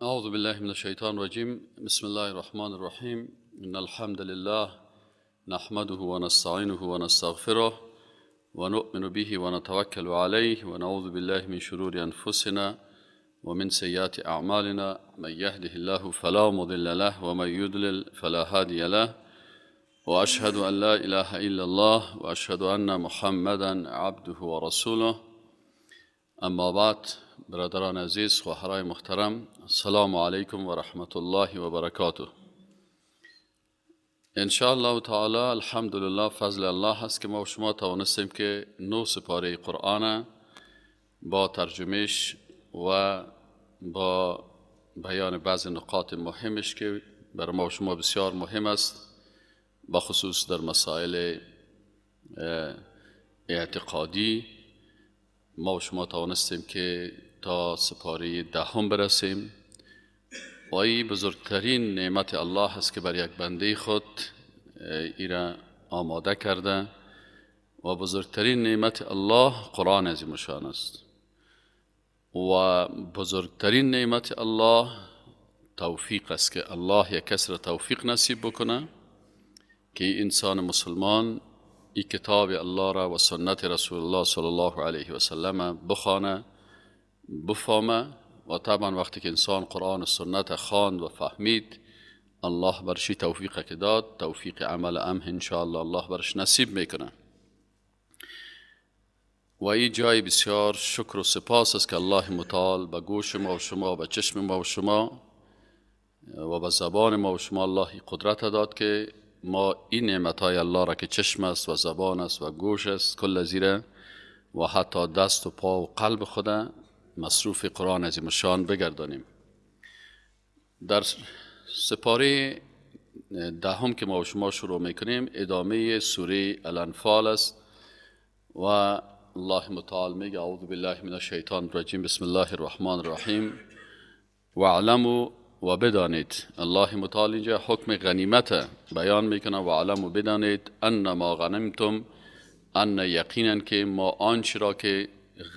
اعوذ بالله من الشیطان الرجیم. بسم الله الرحمن الرحیم. ان الحمد لله نحمده ونستعینه ونستغفره ونؤمن به ونتوکل علیه ونعوذ بالله من شرور انفسنا ومن سیئات اعمالنا. من یهده الله فلا مضل له ومن یضلل فلا هادی له. واشهد ان لا اله الا الله واشهد ان محمدا عبده ورسوله. اما بعد، برادران عزیز، خواهرای محترم، السلام علیکم و رحمت الله و برکاته. ان شاء الله تعالی، الحمدلله، فضل الله هست که ما و شما توانستیم که 9 سپاره قرآن با ترجمهش و با بیان بعض نقاط مهمش که بر ما و شما بسیار مهم است، با خصوص در مسائل اعتقادی، ما و شما توانستیم که تا سپاره 10 برسیم. و این بزرگترین نعمت الله است که بر یک بنده خود ایره آماده کرده و بزرگترین نعمت الله قرآن عظیم شان است و بزرگترین نعمت الله توفیق است که الله یک کس را توفیق نصیب بکنه که انسان مسلمان ای کتاب الله را و سنت رسول الله صلی الله علیه و سلم بخوانه، بفهمه. و طبعا وقتی که انسان قرآن و سنت خواند و فهمید، الله برشی توفیق که داد، توفیق عمل انشاءالله الله برش نصیب میکنه. و این جای بسیار شکر و سپاس است که الله متعال به گوش ما و شما، به چشم ما و شما و به زبان ما و شما الله قدرت داد که ما این نعمتهای الله را که چشم است و زبان است و گوش است، کل زیره و حتی دست و پا و قلب خود مصروف قرآن عظیم شان بگردانیم. در سپاره 10 که ما و شما شروع میکنیم، ادامه سوره الانفال است و الله متعال میگه: اعوذ بالله من الشیطان الرجیم، بسم الله الرحمن الرحیم. واعلموا، و بدانید. الله متعال اینجا حکم غنیمت بیان میکنه. و علموا، بدانید، ان ما غنمتم، ان یقینا که ما آنچه را که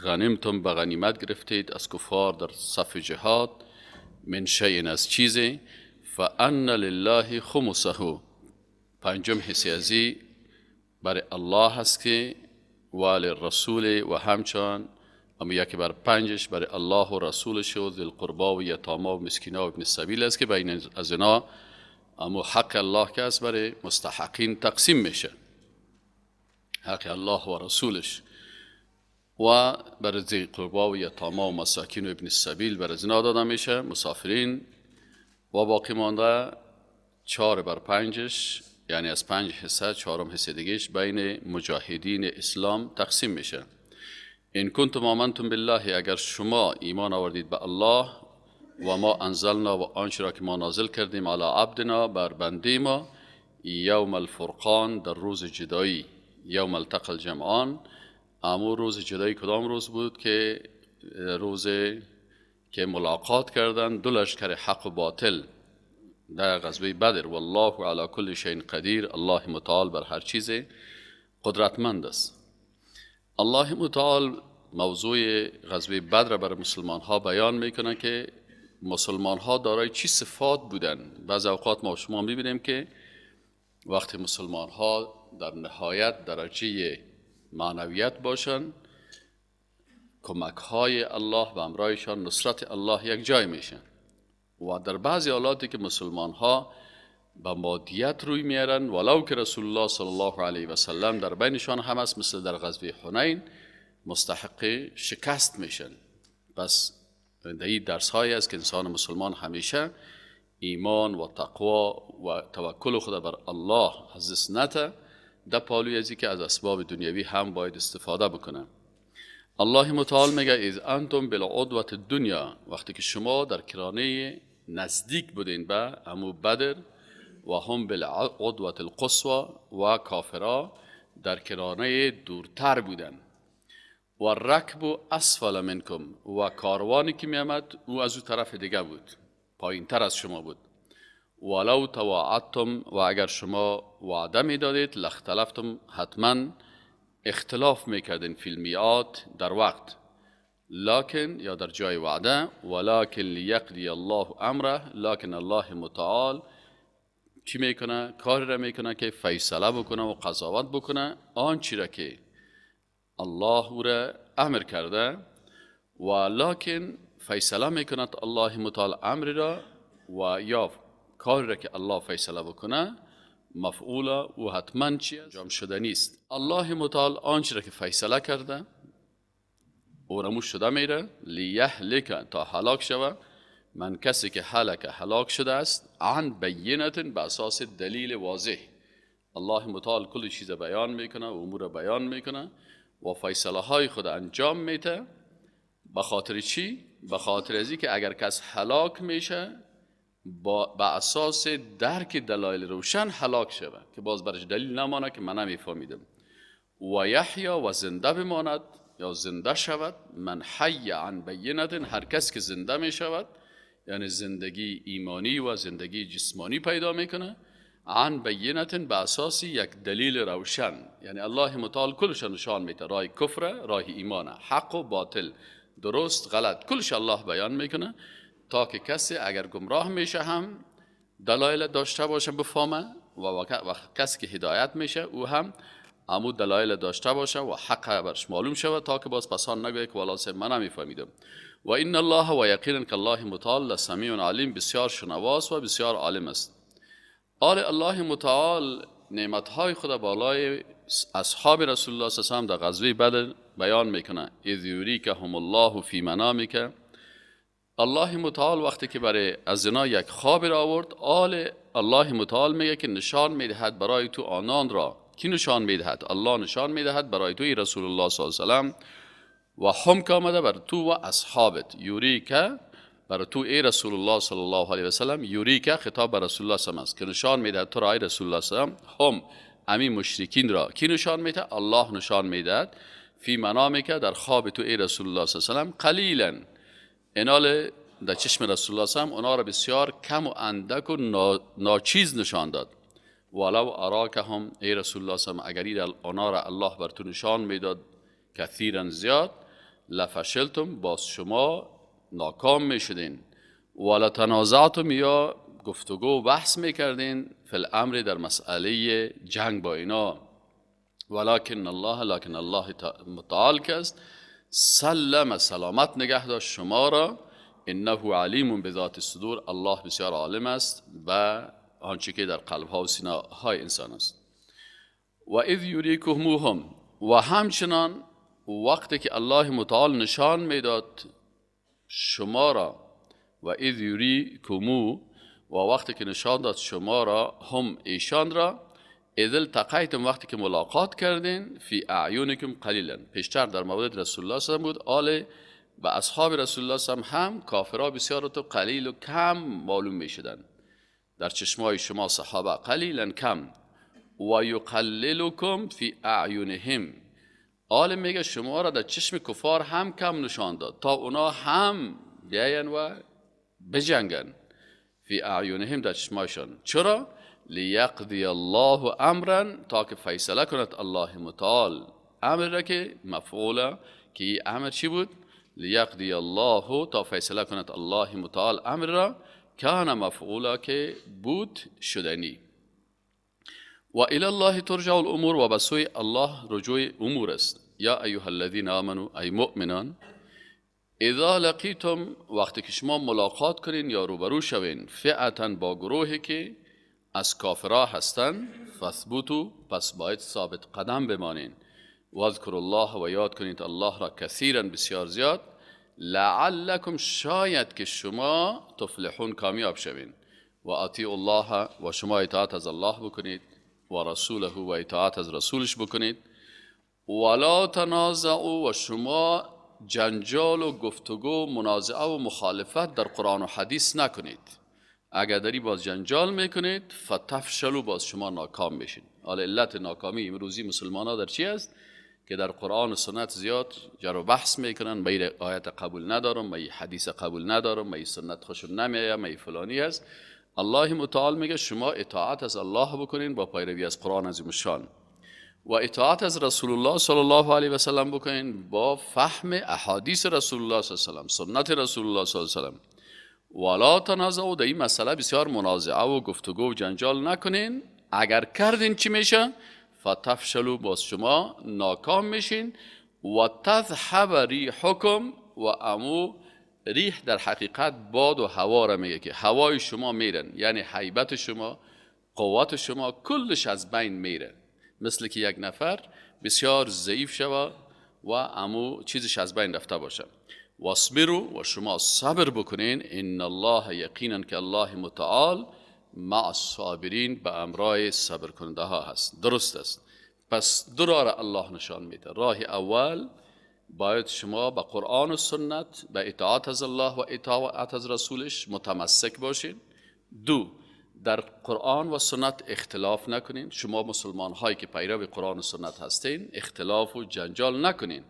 غنمتم به غنیمت گرفتید از کفار در صف جهاد، من شیء از چیزی، فان لله خمسه، پنجم حصه ازی برای الله هست که و للرسول، و همچنان اما یکی بر پنجش برای الله و رسولش و ذی القربا و یتاما و مسکینا و ابن السبیل است که بین از اینا اما حق الله که است برای مستحقین تقسیم میشه، حق الله و رسولش و برای ذی قربا و یتاما و مساکین و ابن السبیل برای اینا داده میشه، مسافرین. و باقی مانده 4 بر 5، یعنی از 5 حصه 4 حصه دیگهش بین مجاهدین اسلام تقسیم میشه. ان کنتم آمنتم بالله، اگر شما ایمان آوردید به الله، و ما انزلنا، و آنچه را که ما نازل کردیم، علی عبدنا، بر بنده ما، یوم الفرقان، در روز جدایی، یوم التقى الجمعان. اما روز جدایی کدام روز بود؟ که روز که ملاقات کردن دو لشکر حق و باطل در غزوه بدر. والله علی کل شیء قدیر، الله متعال بر هر چیز قدرتمند است. الله متعال موضوع غزوه بدر برای مسلمان ها بیان میکنه که مسلمان ها دارای چی صفات بودن. بعض اوقات ما شما میبینیم که وقتی مسلمان ها در نهایت درجه معنویت باشن، کمک های الله و امرایشان، نصرت الله یک جای میشن. و در بعضی حالاتی که مسلمان ها به مادیت روی میارن، ولو که رسول الله صلی الله علیه و سلم در بینشان هم است، مثل در غزوه حنین، مستحق شکست میشن. پس در این درس هایی است که انسان مسلمان همیشه ایمان و تقوا و توکل خود بر الله از نته، در پالوی ازی که از اسباب دنیوی هم باید استفاده بکنه. الله متعال میگه: اذ انتم بالعدوة الدنیا، وقتی که شما در کرانه نزدیک بودین به امو بدر، و هم بالعدوة القصوى، و کافرا در کرانه دورتر بودن، و رکب اسفل منکم، و کاروانی که میامد او از او طرف دیگه بود، پایین تر از شما بود. ولو تواعدتم، و اگر شما وعده میدادید، لاختلفتم، حتما اختلاف میکردین، فی المیعاد، در وقت. لکن یا در جای وعده، ولکن لیقضی الله امره، لکن الله متعال چی میکنه؟ کاری را میکنه که فیصله بکنه و قضاوت بکنه آنچی را که الله او را امر کرده، و لکن فیصله میکند الله متعال امر را و یا کاری را که الله فیصله بکنه مفعول و حتما چی انجام شده نیست. الله متعال آنچه را که فیصله کرده او رموش شده میره، لیهلک تا هلاک شوه، من کسی که هلک هلاک شده است، عن بینت به اساس دلیل واضح. الله متعال کل چیز بیان میکنه و امور بیان میکنه و فیصله های خود انجام میده. به خاطر چی؟ به خاطر ازی که اگر کس هلاک میشه با به اساس درک دلایل روشن هلاک شوه که باز برش دلیل نمانه که من نمیفهمیدم. و یحیا و زنده بماند یا زنده شود، من حی عن بینت، هر کس که زنده می شود یعنی زندگی ایمانی و زندگی جسمانی پیدا میکنه، عن بینت به اساس یک دلیل روشن. یعنی الله متعال کلش نشان میده، راه کفر، راه ایمان، حق و باطل، درست غلط، کلش الله بیان میکنه تا که کسی اگر گمراه میشه هم دلایل داشته باشه بفهمه، و کسی که هدایت میشه او هم امو دلایل داشته باشه و حق برش معلوم شود تا که باز پسان نگوید که والا من نمیفهمیدم. و ان الله و یقینا که الله متعال لسمیع علیم، بسیار شنواست و بسیار عالم است. آل الله متعال نعمتهای خود بالای اصحاب رسول الله صلی الله علیه و در غزوه بدر بیان میکنه. اذ یریکهم الله فی منامک، الله متعال وقتی که برای از اینا یک خواب را آورد، آل الله متعال میگه که نشان میدهد برای تو آنان را. کی نشان میدهد؟ الله نشان میدهد برای تو ای رسول الله صلی الله علیه و سلم، و هم که آمده بر تو و اصحابت. یوریک بر تو ای رسول الله صلی الله علیه و سلم، یوریک خطاب بر رسول الله صلی الله علیه و است که نشان میدهد تو را ای رسول الله صلی الله علیه و هم امی مشرکین را. کی نشان میده؟ الله نشان میدهد فی منامک، در خواب تو ای رسول الله صلی الله علیه و سلم، قلیلا، اینال در چشم رسول الله صلی الله علیه و اونا را بسیار کم و اندک و ناچیز نشان داد. ولو اراکهم ای رسول الله صلی الله علیه و اگر اونا را الله بر تو نشان میداد کثیرا زیاد، لفشلتم باز شما ناکام میشدین، ولتنازعتم یا گفتگو و بحث میکردین فی الامر در مسئله جنگ با اینا. ولکن الله، لکن الله متعال که است، سلم سلامت نگه داشت شما را، انه علیم بذات الصدور، الله بسیار عالم است و آنچه که در قلب ها و سینه های انسان است. و اذ یریکهموهم، و همچنان وقتی که الله متعال نشان میداد شما را، و اذ یریکمو، و وقتی که نشان داد شما را، هم ایشان را، اذ التقیتم وقتی که ملاقات کردین، فی اعینکم قلیلا. پیشتر در مورد رسول الله صلی الله علیه و بود، آل و اصحاب رسول الله صلی الله علیه و هم کافرها بسیار تو قلیل و کم معلوم میشدن در چشمای شما صحابه، قلیلا کم. و یقللکم فی اعینهم، آل میگه شما را در چشم کفار هم کم نشان داد تا اونا هم بیاین و بجنگن. فی اعینهم در چشمایشان. چرا؟ لیقضی الله امرا، تا که فیصله کند الله متعال امر را که مفعوله، که امر چی بود؟ لیقضی الله، تا فیصله کند الله متعال امر را، کان مفعولا که بود شدنی. و الی الله ترجع الامور، و به سوی الله رجوع امور است. یا ایها الذین آمنوا، ای مؤمنان، اذا لقیتم، وقتی که شما ملاقات کنین یا روبرو شوین، فئة با گروهی که از کافرها هستند، فاثبتوا، پس باید ثابت قدم بمانین. واذکروا الله، و یاد کنید الله را، کثیرا بسیار زیاد، لعلکم شاید که شما تفلحون کامیاب شوین. و اطیعوا الله، و شما اطاعت از الله بکنید، و رسوله، و اطاعت از رسولش بکنید. ولا تنازعوا، و شما جنجال و گفتگو، منازعه و مخالفت در قرآن و حدیث نکنید. اگر داری باز جنجال میکنید، فتفشلوا، باز شما ناکام میشین. حالا علت ناکامی امروزی مسلمان ها در چی است؟ که در قرآن و سنت زیاد جر و بحث میکنن، من آیت قبول ندارم، من حدیث قبول ندارم، من سنت خوشم نمیاد، من فلانی است. الله متعال میگه شما اطاعت از الله بکنین با پیروی از قرآن عظیم الشان. و اطاعت از رسول الله صلی الله علیه و سلم بکنین با فهم احادیث رسول الله صلی الله علیه و سلم، سنت رسول الله صلی الله علیه و سلم. ولا تنازعوا، در این مسئله بسیار منازعه و گفتگو و جنجال نکنین. اگر کردین چی میشه؟ فتفشلوا، باز شما ناکام میشین. و تذهب ریحکم، و امو ریح در حقیقت باد و هوا را میگه که هوای شما میرن، یعنی هیبت شما، قوت شما کلش از بین میره. مثل که یک نفر بسیار ضعیف شوه و امو چیزش از بین رفته باشه. واصبروا، و شما صبر بکنین. ان الله، یقینا که الله متعال مع الصابرین، به امرای صبر کننده ها هست. درست است. پس دو راه را الله نشان میده. راه اول باید شما به قرآن و سنت، به اطاعت از الله و اطاعت از رسولش متمسک باشین. دو، در قرآن و سنت اختلاف نکنین. شما مسلمان هایی که پیرو قرآن و سنت هستین اختلاف و جنجال نکنین.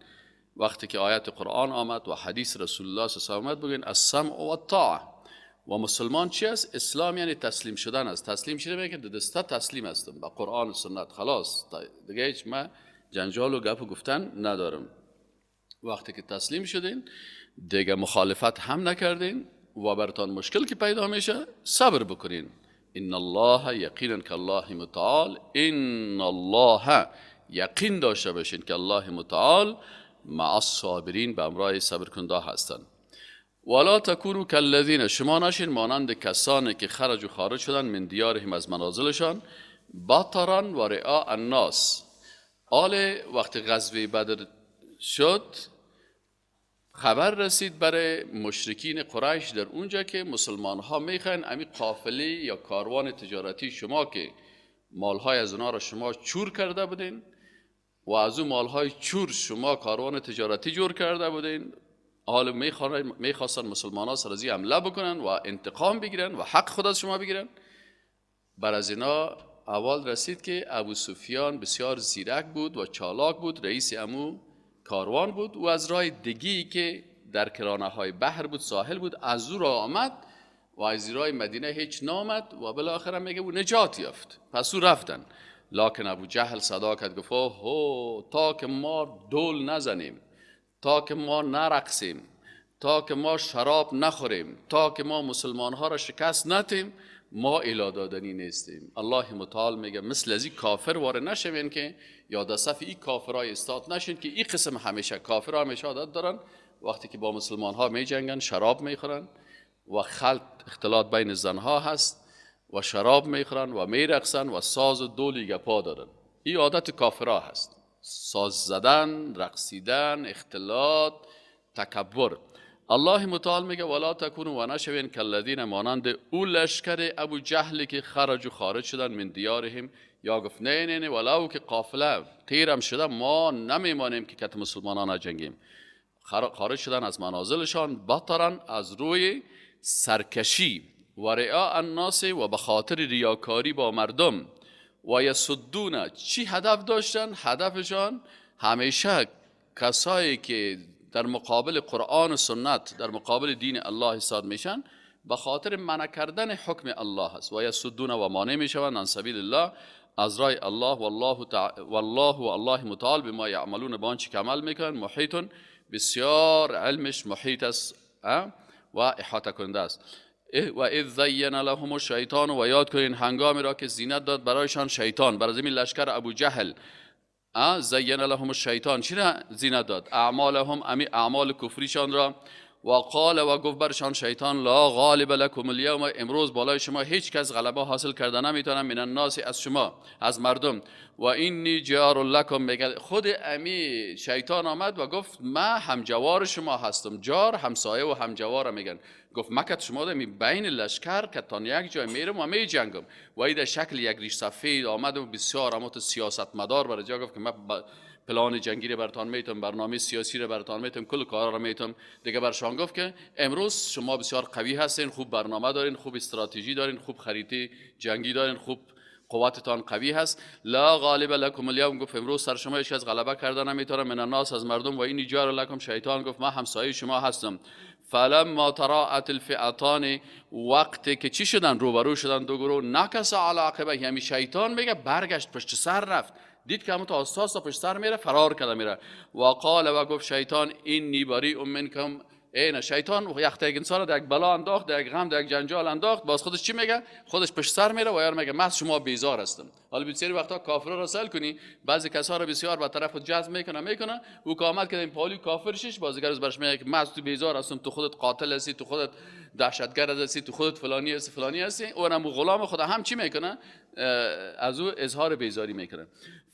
وقتی که آیت قرآن آمد و حدیث رسول الله صلی الله علیه و آمد، بگین السمع و الطاعه. و مسلمان چی است؟ اسلام یعنی تسلیم شدن است. تسلیم شده میگه که دسته تسلیم هستم به قرآن و سنت، خلاص دیگه هیچ ما جنجال و گپ و گفتن ندارم. وقتی که تسلیم شدین دیگه مخالفت هم نکردین و براتان مشکل که پیدا میشه صبر بکنین. ان الله، یقینا که الله متعال، ان الله، یقین داشته باشین که الله متعال مع الصابرین، به امرای صبر کننده هستند. ولا تکونوا کالذین، شما نشین مانند کسانی که خرج و خارج شدن من دیارهم، از منازلشان، بطرا و رئاء الناس. آل وقتی غزوه بدر شد خبر رسید برای مشرکین قریش در اونجا که مسلمان ها میخواین امی قافله یا کاروان تجارتی شما که مالهای از اونا را شما چور کرده بودین و از اون مالهای چور شما کاروان تجارتی جور کرده بودین، حالا میخواستن مسلمان ها سر از این حمله بکنن و انتقام بگیرن و حق خود از شما بگیرن. بر از اینا اول رسید که ابو سفیان بسیار زیرک بود و چالاک بود، رئیس امو کاروان بود و از راه دیگی که در کرانه های بحر بود، ساحل بود، از او راه آمد و از راه مدینه هیچ نامد و بالاخره میگه او نجات یافت. پس او رفتن. لکن ابو جهل صدا کرد، گفت هو تا که ما دول نزنیم، تا که ما نرقصیم، تا که ما شراب نخوریم، تا که ما مسلمان ها را شکست نتیم، ما الا دادنی نیستیم. الله متعال میگه مثل از این کافر واره نشوین که یا در صف این کافرای استاد نشین که این قسم همیشه کافرها همیشه عادت دارن وقتی که با مسلمان ها میجنگن شراب میخورن و خلط اختلاط بین زنها هست و شراب میخورن و میرقصن و ساز و دولی گپا دارن. این عادت کافرها هست، ساز زدن، رقصیدن، اختلاط، تکبر. الله متعال میگه ولا تکونوا و نشوین کالذین، مانند او لشکر ابو جهل که خرج و خارج شدن من دیارهم، یا گفت نه نه نه ولو که قافله تیرم شده ما نمیمانیم که کت مسلمانان نجنگیم. خارج شدن از منازلشان بطرن، از روی سرکشی، و رئاء الناس، و به خاطر ریاکاری با مردم، و یصدون. چی هدف داشتن؟ هدفشان همیشه کسایی که در مقابل قرآن و سنت، در مقابل دین الله ایستاد میشن، به خاطر منع کردن حکم الله است. و یصدون، و مانع میشوند عن سبیل الله، از راه الله، والله و الله متعال بما یعملون، با آنچه که عمل میکنن، محیط، بسیار علمش محیط است و احاطه کننده است. و اذ زین لهم الشیطان، و یاد کنین هنگامی را که زینت داد برایشان شیطان، برای زمین لشکر ابو جهل. زین لهم الشیطان، چی را زینت داد؟ اعمالهم، امی اعمال کفریشان را. و قال، و گفت برشان شیطان لا غالب لکم الیوم، امروز بالای شما هیچ کس غلبه حاصل کرده نمیتونه، من الناس، از شما، از مردم. و اینی جار لکم، میگه خود امی شیطان آمد و گفت ما همجوار شما هستم. جار همسایه و همجوار میگن. گفت مکت شما دمی بین لشکر که تان یک جای میرم و می جنگم. و ای در شکل یک ریش سفید آمد و بسیار امات سیاست مدار برای جا گفت که من پلان جنگی رو براتان میتم، برنامه سیاسی رو براتان میتم، کل کارا رو میتم. دیگه برشان گفت که امروز شما بسیار قوی هستین، خوب برنامه دارین، خوب استراتژی دارین، خوب خریطه جنگی دارین، خوب قوتتان قوی هست. لا غالب لکم الیوم، گفت امروز سر شما هیچ کس غلبه کرده نمیتونه، من الناس، از مردم. و این جار لکم، شیطان گفت من همسایه شما هستم. فلما تراءت الفئتان، وقتی که چی شدن، روبرو شدن دو گروه، نکس علی عقبه، یعنی شیطان میگه برگشت پشت سر رفت، دید که همون تا آستا پشت سر میره، فرار کرده میره. و قال و گفت شیطان انی بریء منکم. این شیطان وقتی یک انسان در یک بلا انداخت، در یک غم، در یک جنجال انداخت، باز خودش چی میگه؟ خودش پشت سر میره و یار میگه من از شما بیزار هستم. حالا بسیاری وقتا کافرا را سأل کنی، بعضی کسا را بسیار به طرف جذب میکنه او که آمد که این پالی کافر شش، بازیگر برش میگه که من از تو بیزار هستم، تو خودت قاتل هستی، تو خودت دهشتگرد هستی، تو خودت فلانی هستی فلانی هستی. اونم غلام خدا هم چی میکنه؟ از او اظهار بیزاری میکنه.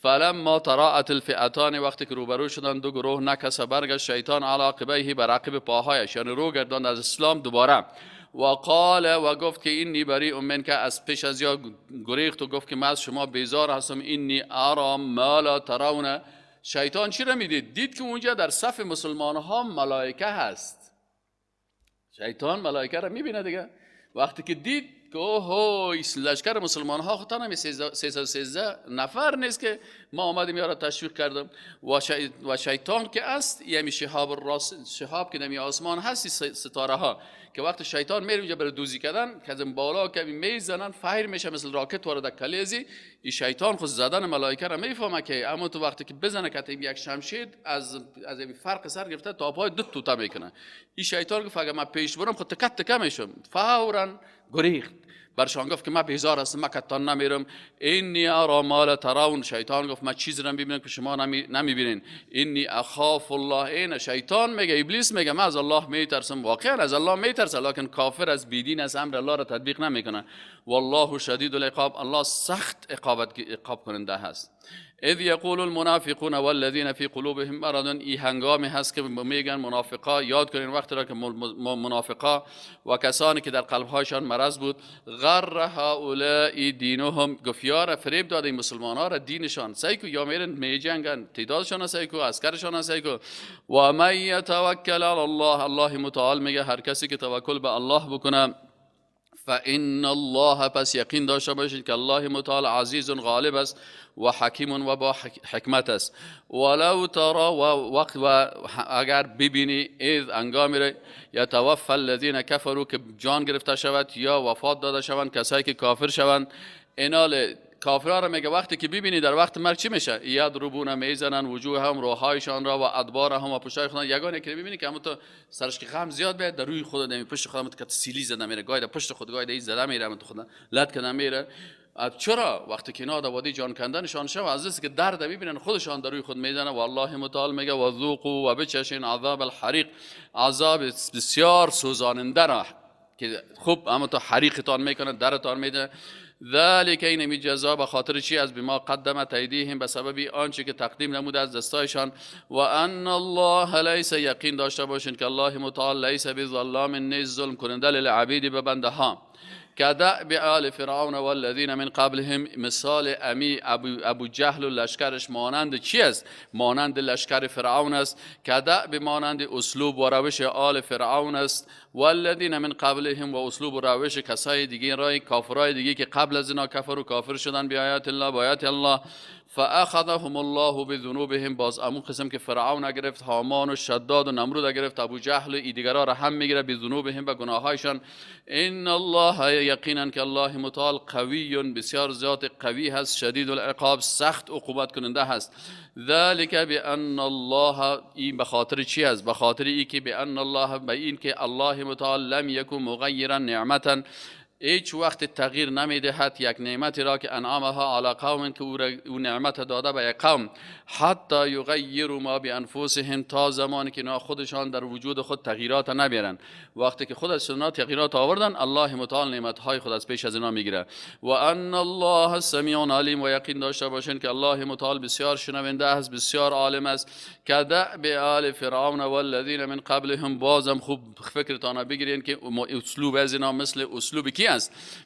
فلما تراءت الفئتان، وقتی که روبرو شدن دو گروه، نکس برگشت شیطان علی عقبیه، بر عقب پاهایش، یعنی رو گرداند از اسلام دوباره. و قال و گفت که انی بریء منک، از پیش از یا گریخت و گفت که من از شما بیزار هستم. انی ارا ما لا ترون. شیطان چی را میدید؟ دید که اونجا در صف مسلمان ها ملائکه هست. شیطان ملائکه را میبینه دیگه. وقتی که دید که اوه لشکر مسلمان ها خود تنها 313 نفر نیست که ما آمدیم یارا تشویق کردم. و شیطان که است یعنی شهاب راست، شهاب که نمی آسمان هست، ستاره ها که وقت شیطان میره اونجا برای دوزی کردن که از بالا که میزنن فایر میشه مثل راکت وارد کلیزی. این شیطان خود زدن ملائکه را میفهمه که اما تو وقتی که بزنه که یک شمشیر از فرق سر گرفته تا پای دو توته میکنه. این شیطان گفت اگه من پیش برم خود تکت تکه میشم. فورا گریخت. برشان گفت که من بیزار هستم، من کتان نمیرم. انی ارا ما لا ترون. شیطان گفت من چیزی رو میبینم که شما نمیبینین. انی اخاف الله. این شیطان میگه، ابلیس میگه من از الله میترسم. واقعا از الله میترسه، لکن کافر از بیدین از امر الله را تطبیق نمیکنه. والله شدید العقاب، الله سخت عقاب کننده هست. اذ یقول المنافقون والذین فی قلوبهم مرض. ای هنگامی هست که میگن منافقا، یاد کنین وقتی را که منافقا و کسانی که در قلبهایشان مرض بود، غر هؤلاء دینهم، گفت یار فریب داده این مسلمان ها را دینشان، سیکو یا میرن میجنگن، تعدادشان سیکو، عسکرشان سیکو. و من یتوکل علی الله، الله متعال میگه هر کسی که توکل به الله بکنه، فإن الله، پس یقین داشته باشید که الله متعال عزیز غالب است و حکیم و با حکمت است. ولو ترى، و وقت و اگر ببینی، اذ انگامی را یتوفى الذین کفروا، که جان گرفته شود یا وفات داده شوند کسایی که کافر شوند. اینال کافرها را میگه وقتی که ببینی در وقت مرگ چی میشه؟ یضربون، میزنن، وجوههم، روحایشان را، و ادبارهم، و پشتای خودان. یگانه که ببینی که همون تو سرش که غم زیاد بیاد در روی خود نمی پشت خودم که سیلی زده میره، گاهی در پشت خود، گاهی در زده میره، همون تو خود لط کردن میره. چرا؟ وقتی که اینا در وادی جان کندنشان شو، از دست که درد میبینن خودشان در روی خود میزنن. و الله متعال میگه و ذوقوا، و بچشین عذاب الحریق، عذاب بسیار سوزاننده را که خوب اما تو حریقتان میکنه، درتان میده. ذلك اینمی جزا به خاطر چی؟ از بما قدمت ایدیهم، به سبب آنچه که تقدیم نموده از دستایشان. و ان الله لیس، یقین داشته باشین که الله متعال لیس بظلام، نیز ظلم کننده للعبید، به بنده ها. کدأب آل فرعون والذین من قبلهم، مثال امی ابو جهل و لشکرش مانند چی است؟ مانند لشکر فرعون است. کدأب مانند اسلوب و روش آل فرعون است. والذین من قبلهم، و اسلوب و روش کسای دیگه، رای کافرای دیگه که قبل از اینا کفر و کافر شدن به آیات الله، با آیات الله. فاخذهم الله بذنوبهم، باز امون قسم که فرعون گرفت، هامان و شداد و نمرود گرفت، ابو جهل و دیگرا را هم میگیره، بذنوبهم، به گناهایشان. ان الله، یقینا که الله متعال قوی، بسیار زیاد قوی هست، شدید العقاب، سخت عقوبت کننده هست. ذلك بان الله، این به خاطر چی است؟ به خاطر ای که بان الله، به این که الله متعال لم یکن مغیرا نعمتا، هیچ وقت تغییر نمیدهد یک نعمتی را که انعامها علی قوم، که او نعمت داده به یک قوم، حتی یغیروا ما بانفسهم، تا زمانی که اینا خودشان در وجود خود تغییرات نبیارن. وقتی که خود از اینا تغییرات آوردن، الله متعال نعمتهای خود از پیش از اینا میگیره. و ان الله سمیع علیم، و یقین داشته باشین که الله متعال بسیار شنونده است، بسیار عالم است. کدأب آل فرعون والذین من قبلهم، بازم خوب فکرتان بگیرین که اسلوب از اینا مثل اسلوب کی است؟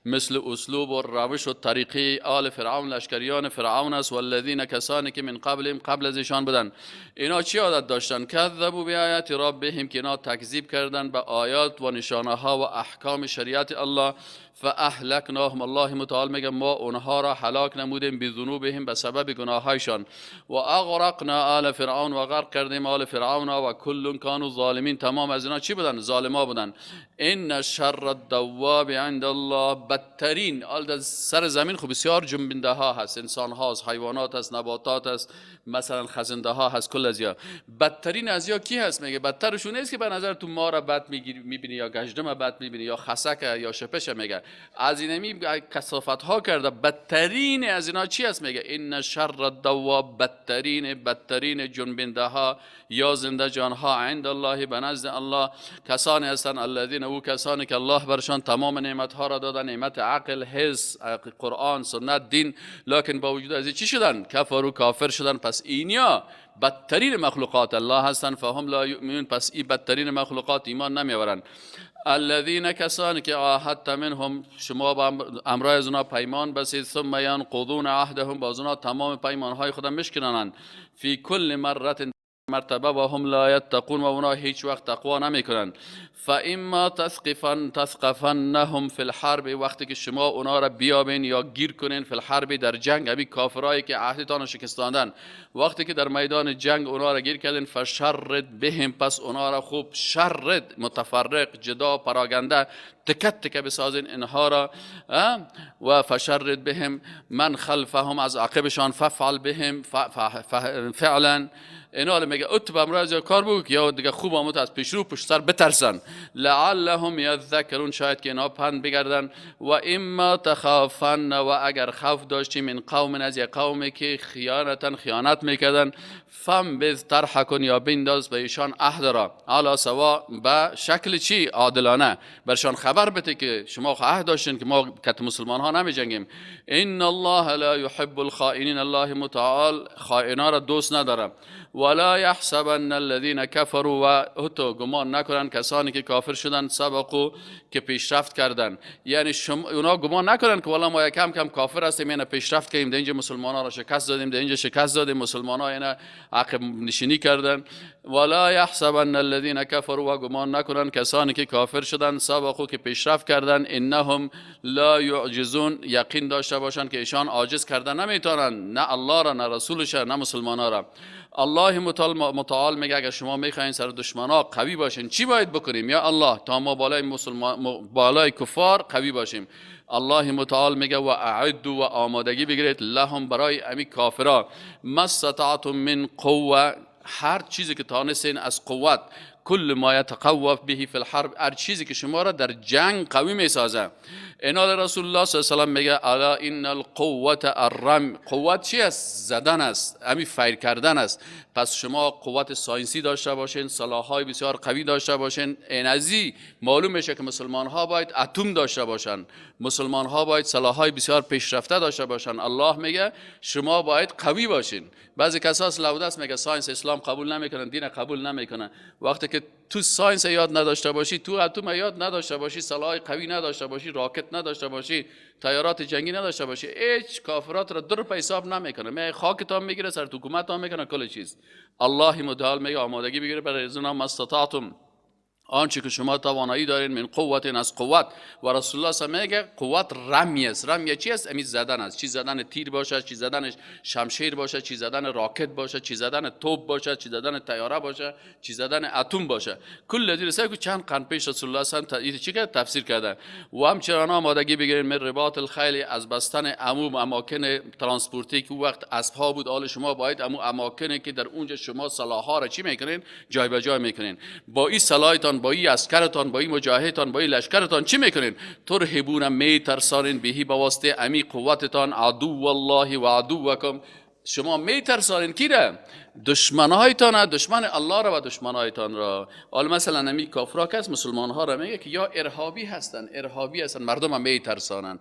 مثل اسلوب و روش و طریقه آل فرعون، لشکریان فرعون است. والذین، کسانی که من قبلهم، قبل از ایشان بودن. اینا چی عادت داشتن؟ کذبوا بآیات ربهم، که اینا تکذیب کردن به آیات و نشانه ها و احکام شریعت الله. فاهلکناهم، الله متعال میگه ما اونها را هلاک نمودیم، بذنوبهم، به سبب گناهایشان. و اغرقنا آل فرعون، و غرق کردیم آل فرعون، و کل کانوا ظالمین، تمام از اینا چی بودن؟ ظالما بودن. ان شر الدواب عند الله الله، بدترین در سر زمین خب بسیار جنبنده ها هست، انسان هاست، حیوانات هست، نباتات هست، مثلا خزنده ها هست، کل از یا بدترین از یا کی هست؟ میگه بدترشون نیست که به نظر تو ما را بد میبینی یا گژدم بد میبینی یا خسک یا شپش. میگه از اینمی کثافت ها کرده، بدترین از اینا چی هست؟ میگه ان شر الدواب، بدترین جنبنده ها یا زنده جان ها عند الله، به نزد الله، کسانی هستند الذین، او کسانی که الله برشان تمام نعمت ها را داده، نعمت عقل، حس، قرآن، سنت، دین، لکن با وجود از چی شدن؟ کفرو، کافر شدن. پس اینیا بدترین مخلوقات الله هستند. فهم لا یؤمنون، پس این بدترین مخلوقات ایمان نمیآورند. الذین، کسانی که عاهدت منهم، شما با امرای از اونا پیمان بسید، ثم ینقضون عهدهم، باز اونا تمام پیمان های خود میشکنانند، فی کل مرة، مرتبه، و هم لا یتقون، و اونا هیچ وقت تقوا نمیکنن. فاما تثقفنهم فی الحرب، وقتی که شما اونا را بیابین یا گیر کنین، فی الحرب، در جنگ، ابی کافرایی که عهدتان شکستاندن، وقتی که در میدان جنگ اونا را گیر کردین، فشرد بهم، پس اونا را خوب شرد، متفرق، جدا، پراگنده، تکت تکه بسازین اینها را. و فشرد بهم من خلفهم، از عقبشان، ففعل بهم فعلا، اینا میگه ات به امراض کار بگو یا دیگه خوب آمد از پیش رو پشت سر بترسن. لعلهم یذکرون، شاید که اینا پند بگردن. و اما تخافن، و اگر خوف داشتی، من قوم، از یک قومی که خیانتا، خیانت میکردن، فانبذ طرح کن یا بنداز به ایشان عهد را، علی سواء، به شکل چی؟ عادلانه برشان خبر بده که شما عهد داشتین که ما کت مسلمان ها نمی جنگیم. ان الله لا یحب الخائنین، الله متعال خائنا را دوست نداره. ولا يحسبن الذين كفروا، و حتی گمان نکنن کسانی که کافر شدن، سبقوا، که پیشرفت کردن، یعنی شما اونا گمان نکنن که والا ما کم کم کافر هستیم، یعنی پیشرفت کردیم، در اینجا مسلمان ها را شکست دادیم، در اینجا شکست دادیم، مسلمان ها یعنی عقب نشینی کردن. ولا يحسبن الذين كفروا، و گمان نکنن کسانی که کافر شدن، سبقوا، که پیشرفت کردن، انهم لا يعجزون، یقین داشته باشند که ایشان عاجز کردن نمیتونن، نه الله را، نه رسولش، نه مسلمان ها را. الله متعال میگه اگر شما میخواین سر دشمنا قوی باشین چی باید بکنیم؟ یا الله تا ما بالای مسلمان، بالای کفار قوی باشیم. الله متعال میگه و اعدوا، و آمادگی بگیرید، لهم، برای امی کافرا، ما استطعتم من قوه، هر چیزی که تانستین از قوت، کل ما یتقوی به فی الحرب، هر چیزی که شما را در جنگ قوی میسازه. اینا رسول الله صلی الله علیه و سلم میگه الا ان القوة الرمي، قوت چی است؟ زدن است، امی fire کردن است. پس شما قوت science ی داشته باشین، سلاح‌های بسیار قوی داشته باشین. اینازی معلوم میشه که مسلمان ها باید اتم داشته باشن، مسلمان ها باید سلاح‌های بسیار پیشرفته داشته باشن. الله میگه شما باید قوی باشین. بعضی کسا لودس میگه science اسلام قبول نمیکنن، دین قبول نمیکنن. وقتی که تو science یاد نداشته باشی، تو اتم یاد نداشته باشی، سلاح قوی نداشته باشی، راکت نداشته باشی، طیارات جنگی نداشته باشی، هیچ کافرات را در حساب نمیکنه، می خاکتان میگیره، سر حکومت میکنه، کل چیز. الله متعال میگه آمادگی بگیره برای از ما استطعتم، آنچه که شما توانایی دارین، من قوت، از قوت. و رسول الله صلی میگه قوت رمی است. رمی چی است؟ امی زدن است. چی زدن تیر باشه، چی زدن شمشیر باشه، چی زدن راکت باشه، چی زدن توپ باشه، چی زدن طیاره باشه، چی زدن اتم باشه. کل دیگه سه که چند قرن پیش رسول الله صلی الله علیه و چی کرد؟ تفسیر کرده. و همچنان آمادگی بگیرین من رباط الخیل، از بستن عموم اماکن transport ی که وقت اسب بود، آل شما باید امو اماکنی که در اونجا شما سلاح ها را چی میکنین؟ جای به جای میکنین. با این سلاحتان، با این عسکرتان، با این مجاهدتان، با این لشکرتان چی میکنین؟ ترهبون، میترسانین، بهی، به واسطه امی قوتتان، عدو الله و عدوکم، شما میترسانین کی را؟ دشمنهایتان، دشمن الله را و دشمنهایتان را. حالا مثلا امی کافرا کس مسلمان ها را میگه که یا ارهابی هستن، ارهابی هستن، مردم هم میترسانن.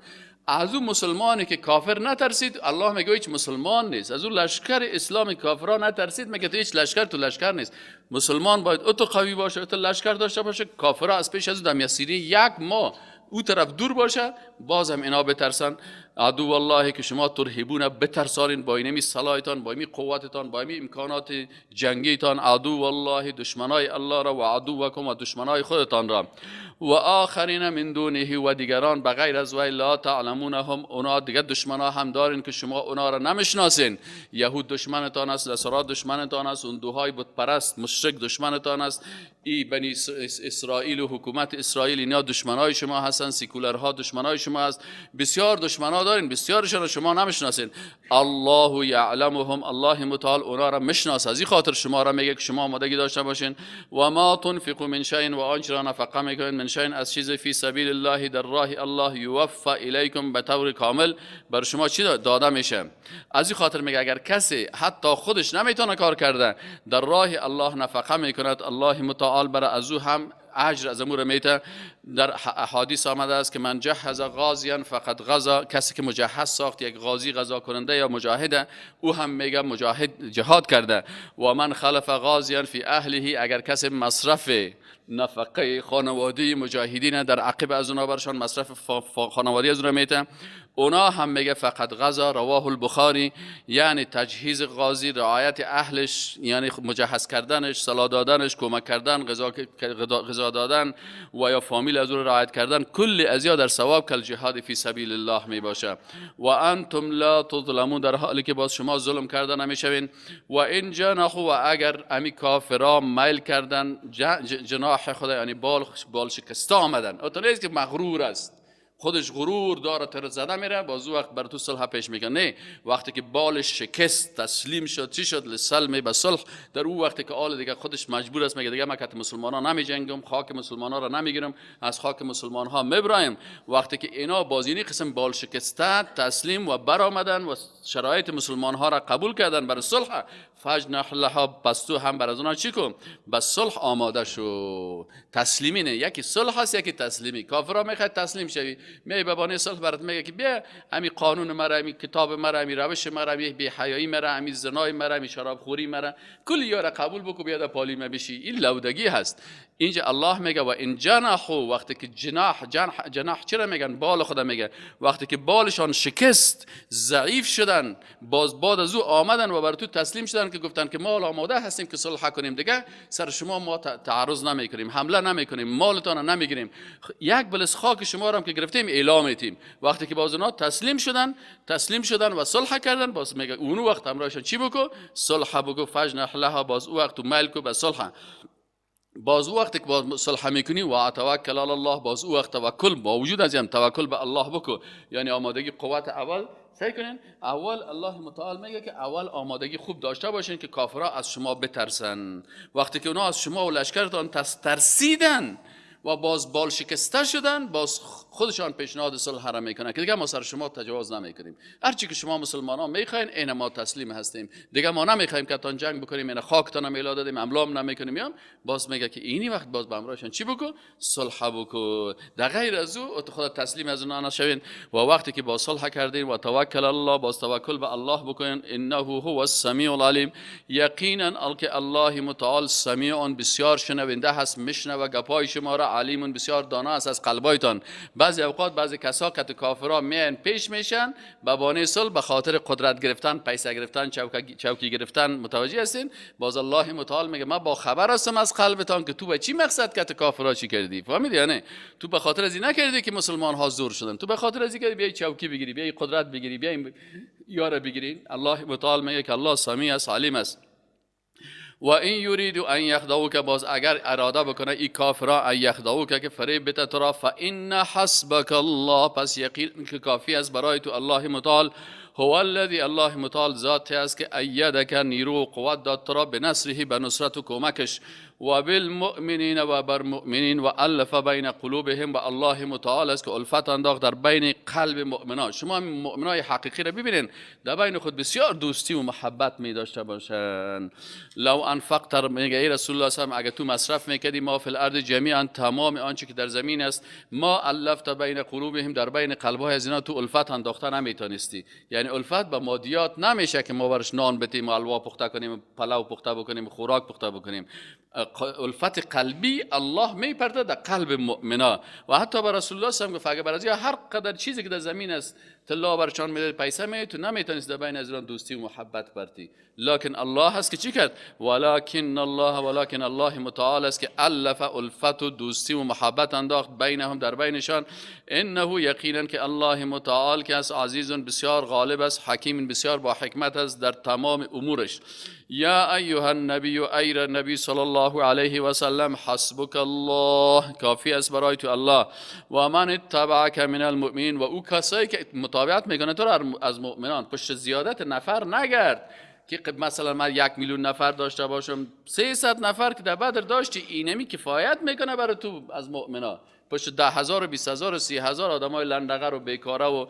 از اون مسلمانی که کافر نترسید، الله میگه هیچ مسلمان نیست. از اون لشکر اسلام کافران نترسید، میگه تو هیچ لشکر تو لشکر نیست. مسلمان باید اتو قوی باشه، اتو لشکر داشته باشه، کافرا از پیش از او دم یک ماه او طرف دور باشه، بازم اینا بترسن. عدو الله که شما ترهبون، بترسانین با اینمی سلاحتان، با اینمی قوتتان، با اینمی امکانات جنگیتان، عدو الله، دشمنای الله را، و عدوکم، و دشمنای خودتان را. و آخرین من دونه و دیگران بغیر از وی لا تعلمونهم، اونا دیگه دشمنا هم دارین که شما اونا را نمیشناسین. یهود دشمنتان است، نصارا دشمنتان است، اون دوهای بت پرست مشرک دشمنتان است، ای بنی اسرائیل و حکومت اسرائیل اینا دشمنای شما هستن، سیکولرها دشمنای شما هست، بسیار دشمنا دارین، بسیارشان را شما نمیشناسین. الله یعلمهم، الله متعال اونا را میشناسه، از این خاطر شما را میگه که شما آمادگی داشته باشین. و ما تنفقوا من شیء و آنچه را نفقه میکنین من شیء از چیز فی سبیل الله در راه الله یوفى الیکم به طور کامل بر شما چی داده میشه. از این خاطر میگه اگر کسی حتی خودش نمیتونه کار کرده در راه الله نفقه میکند، الله متعال بر از او هم اجر از امور میته. در احادیث آمده است که من جهز غازیا فقد غزا، کسی که مجهز ساخت یک غازی غزا کننده یا مجاهده، او هم میگه مجاهد جهاد کرده. و من خلف غازیا فی اهله، اگر کسی مصرف نفقه خانوادی مجاهدین در عقب از اونا برشان مصرف خانوادی از اونا میته، اونا هم میگه فقط غزا. رواه البخاری. یعنی تجهیز غازی، رعایت اهلش، یعنی مجهز کردنش، صلاح دادنش، کمک کردن، غذا دادن و یا فامیل از او رعایت کردن، کل ازیا در ثواب کل جهاد فی سبیل الله می باشه. و انتم لا تظلمون، در حالی که باز شما ظلم کردن نمیشوین. و ان جنحوا، و اگر امی کافرا میل کردن جناح خدا، یعنی بال شکسته آمدن، او نیست که مغرور است، خودش غرور داره، تر زده میره، باز وقت بر تو صلح پیش میکنه. نه، وقتی که بالش شکست، تسلیم شد، چی شد؟ لسلم به صلح. در او وقتی که آل دیگه خودش مجبور است، میگه دیگه من کت مسلمان‌ها نمیجنگم، خاک مسلمان‌ها را نمیگیرم، از خاک مسلمان‌ها میبرایم. وقتی که اینا بازینی قسم بال شکسته تسلیم و برآمدن و شرایط مسلمان‌ها را قبول کردن بر صلح، فجنح لها، پس تو هم بر از اونها چی کن؟ به صلح آماده شو. تسلیمی نه، یکی صلح هست یکی تسلیمی. کافرها میخواد تسلیم شوی، می ببانه صلح برات میگه که بیا امی قانون مرا، امی کتاب مرا، امی روش مرا، امی بی حیایی مرا، امی زنای مرا، امی شراب خوری مرا، کل یارا قبول بکو، بیا در پالی ما بشی. این لودگی هست. اینجا الله میگه و ان جنحوا، وقتی که جناح، جناح چرا میگن؟ بال خدا میگه. وقتی که بالشان شکست، ضعیف شدن، باز بعد از او آمدن و بر تو تسلیم شدن که گفتن که ما آماده هستیم که صلح کنیم، دیگه سر شما ما تعرض نمیکنیم، حمله نمیکنیم، مالتان نمیگیریم، یک بلس خاک شما را هم که گرفتیم اعلام میتیم. وقتی که باز اونا تسلیم شدن و صلح کردن، باز میگه اون وقت همراهشان چی بکو؟ صلح بکو. فجنح لها، باز او وقت میل کو به صلح. باز او وقت که باز صلح میکنی و توکل علی الله، باز او وقت توکل، با وجود از این توکل به الله بکو، یعنی آمادگی قوت اول. سعی کنین اول الله متعال میگه که اول آمادگی خوب داشته باشین که کافرها از شما بترسن. وقتی که اونا از شما و لشکرتان ترسیدن و باز بال شکسته شدن، باز خودشان پیشنهاد صلح را میکنن که دیگه ما سر شما تجاوز نمیکنیم، هرچی که شما مسلمان ها میخواین این ما تسلیم هستیم، دیگه ما نمیخوایم که تان جنگ بکنیم، این خاکتان هم اعلام دادیم، حمله نمیکنیم. یا باز میگه که اینی وقت باز به همراهشان چی بکن؟ صلح بکن. در غیر از او خود تسلیم از اونها نشوین. و وقتی که با صلح کردین و توکل الله، باز توکل به الله بکنین. انه هو السمیع العلیم، یقینا که الله متعال سمیع، بسیار شنونده هست، میشنوه گپای شما را، علیمون بسیار دانا است از قلبایتان. بعضی اوقات بعضی کسا که کافرا میان پیش میشن به بهانه صلح، به خاطر قدرت گرفتن، پیسه گرفتن، چوکی گرفتن، متوجه هستین؟ باز الله متعال میگه من با خبر هستم از قلبتان که تو به چی مقصد که کافرا چی کردی؟ فهمیدی یا نه؟ تو به خاطر از این نکردی که مسلمان ها زور شدن، تو به خاطر از این کردی بیای چوکی بگیری، بیای قدرت بگیری، بیای یاره بگیری. الله متعال میگه که الله سمیع است، علیم است. و این یرید ان یخدعوک، باز اگر اراده بکنه ای کافرا ان یخدعوک که فریب بده تو را، فان حسبک الله، پس یقین که کافی است برای تو الله متعال. هو الذی، الله متعال ذات است که ایدک، نیرو و قوت داد تو را، به نصره، به نصرت و کمکش، و بالمؤمنین و بر مؤمنین، و الف بین قلوبهم، و الله متعال است که الفت انداخت در بین قلب مؤمنان. شما مؤمنای حقیقی را ببینین در بین خود بسیار دوستی و محبت می داشته باشن. لو انفقت، میگه ای رسول الله صلی الله علیه و اگر تو مصرف میکردی ما فی الارض جمیعا، تمام آنچه که در زمین است، ما الفت بین قلوبهم، در بین قلبهای از اینا تو الفت انداخته نمیتونستی. یعنی الفت به مادیات نمیشه که ما برش نان بتیم و حلوا پخته کنیم، پلو پخته بکنیم، خوراک پخته بکنیم. الفت قلبی الله میپرده در قلب مؤمنا. و حتی به رسول الله هم گفت اگر برای هر قدر چیزی که در زمین است طلا برشان میده، پیسه میده، تو نمیتونست در بین از ایران دوستی و محبت برتی، لکن الله هست که چی کرد؟ ولکن الله، ولکن الله متعال است که الف الفت و دوستی و محبت انداخت بینهم، در بینشان. انه یقینا که الله متعال که است عزیز بسیار غالب است، حکیم بسیار با حکمت است در تمام امورش. یا ایها النبی، ای نبی صلی الله علیه و سلم، حسبک الله، کافی است برای تو الله، و من اتبعک من المؤمنین، و او کسایی که متابعت میکنه تو را از مؤمنان. پشت زیادت نفر نگرد که مثلا من 1 میلیون نفر داشته باشم، 300 نفر که در بدر داشتی اینمی کفایت میکنه برای تو از مؤمنا. پشت 10,000 و 20,000 و 30,000 آدمای لندقر و بیکاره و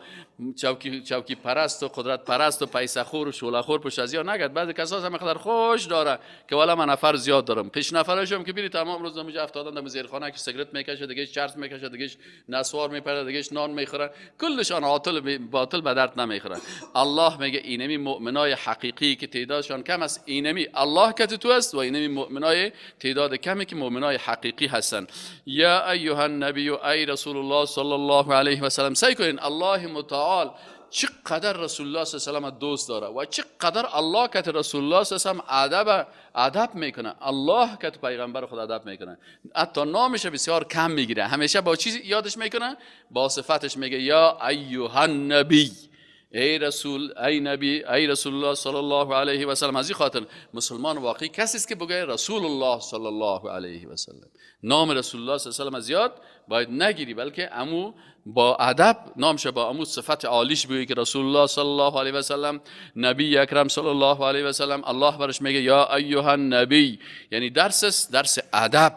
چوکی پرست و قدرت پرست و پیسه خور و شوله خور پشت از یا نگرد. بعضی کسا هم قدر خوش داره که والا من نفر زیاد دارم، پیش نفرشم که بیری تمام روز نمیشه افتادن در زیرخانه که سیگرت میکشه، دیگه چرس میکشه، دیگه نسوار میپره، دیگه نان میخوره، کلشان عاطل باطل به درد نمیخوره. الله میگه اینمی مؤمنای حقیقی که تعدادشان کم است، اینمی الله که تو است و اینمی مؤمنای تعداد کمی که مؤمنای حقیقی هستند. یا ایها النبی، ای رسول الله صلی الله علیه و سلم، سعی کنین الله متعال چقدر رسول الله صلی الله علیه و سلم دوست داره و چقدر الله که رسول الله صلی الله علیه و سلم ادب میکنه، الله که پیغمبر خود ادب میکنه، حتی نامش بسیار کم میگیره، همیشه با چیزی یادش میکنه، با صفتش میگه یا ایها النبی، ای رسول، ای نبی، ای رسول الله صلی الله علیه و سلم. از این خاطر مسلمان واقعی کسی است که بگه رسول الله صلی الله علیه و سلم. نام رسول الله صلی الله علیه و سلم زیاد باید نگیری، بلکه امو با ادب نامش با امو صفت عالیش بگی که رسول الله صلی الله علیه و سلم، نبی اکرم صلی الله علیه و سلم. الله برش میگه یا ایها النبی، یعنی درس است، درس ادب